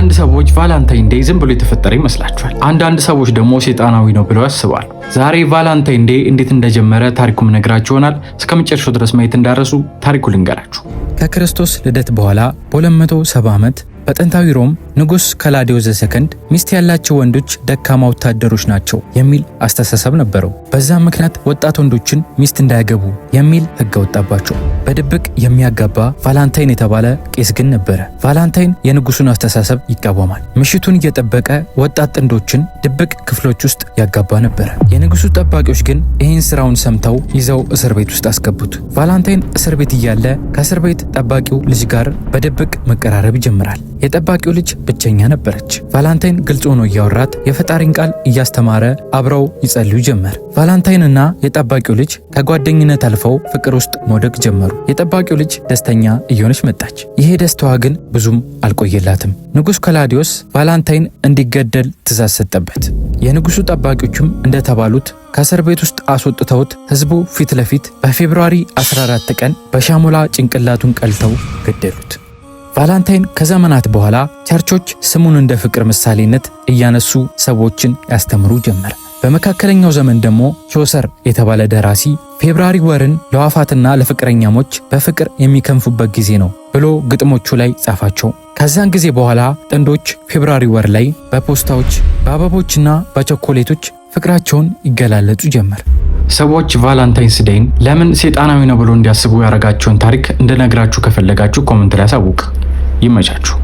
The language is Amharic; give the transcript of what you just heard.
አንዳንድ ሰዎች Valentine Day ዝም ብሎ የተፈጠረ ይመስላቸዋል። አንዳንድ ሰዎች ደግሞ ሴጣናዊ ነው ብለው ያስባሉ። ዛሬ Valentine Day እንዴት እንደጀመረ ታሪኩን ምነግራችሁ ይሆናል። እስከ መጨረሻው ድረስ ማየት እንዳትረሱ ታሪኩ ልንገራችሁ። ከክርስቶስ ልደት በኋላ በ270 ዓመት በጥንታዊ ሮም ንጉሥ ከላዲዮስ the second ሚስት ያላቸው ወንዶች ደካማ ወታደሮች ናቸው የሚል አስተሳሰብ ነበረው። በዛም ምክንያት ወጣት ወንዶችን ሚስት እንዳያገቡ የሚል ሕግ አወጣባቸው። በድብቅ የሚያጋባ ቫላንታይን የተባለ ቄስ ግን ነበረ። ቫላንታይን የንጉሱን አስተሳሰብ ይቃወማል። ምሽቱን እየጠበቀ ወጣት ጥንዶችን ድብቅ ክፍሎች ውስጥ ያጋባ ነበረ። የንጉሱ ጠባቂዎች ግን ይህን ስራውን ሰምተው ይዘው እስር ቤት ውስጥ አስገቡት። ቫላንታይን እስር ቤት እያለ ከእስር ቤት ጠባቂው ልጅ ጋር በድብቅ መቀራረብ ይጀምራል። የጠባቂው ልጅ ብቸኛ ነበረች። ቫላንታይን ግልጽ ሆኖ እያወራት የፈጣሪን ቃል እያስተማረ አብረው ይጸልዩ ጀመር። ቫላንታይንና የጠባቂው ልጅ ከጓደኝነት አልፈው ፍቅር ውስጥ መውደቅ ጀመሩ። የጠባቂው ልጅ ደስተኛ እየሆነች መጣች። ይሄ ደስታዋ ግን ብዙም አልቆየላትም። ንጉሥ ከላዲዮስ ቫላንታይን እንዲገደል ትእዛዝ ሰጠበት። የንጉሱ ጠባቂዎችም እንደተባሉት ከእስር ቤት ውስጥ አስወጥተውት ህዝቡ ፊት ለፊት በ February 14 ቀን በሻሞላ ጭንቅላቱን ቀልተው ገደሉት። ቫላንታይን ከዘመናት በኋላ ቸርቾች ስሙን እንደ ፍቅር ምሳሌነት እያነሱ ሰዎችን ያስተምሩ ጀመር። በመካከለኛው ዘመን ደግሞ ቾሰር የተባለ ደራሲ February ወርን ለአዕዋፋትና ለፍቅረኛሞች በፍቅር የሚከንፉበት ጊዜ ነው ብሎ ግጥሞቹ ላይ ጻፋቸው። ከዛን ጊዜ በኋላ ጥንዶች February ወር ላይ በፖስታዎች፣ በአበቦችና በቸኮሌቶች ፍቅራቸውን ይገላለጹ ጀመር። ሰዎች Valentine's Day ን ለምን ሴጣናዊ ነው ብሎ እንዲያስቡ ያደረጋቸውን ታሪክ እንድነግራችሁ ከፈለጋችሁ comment ላይ አሳውቁ። ይመቻችሁ።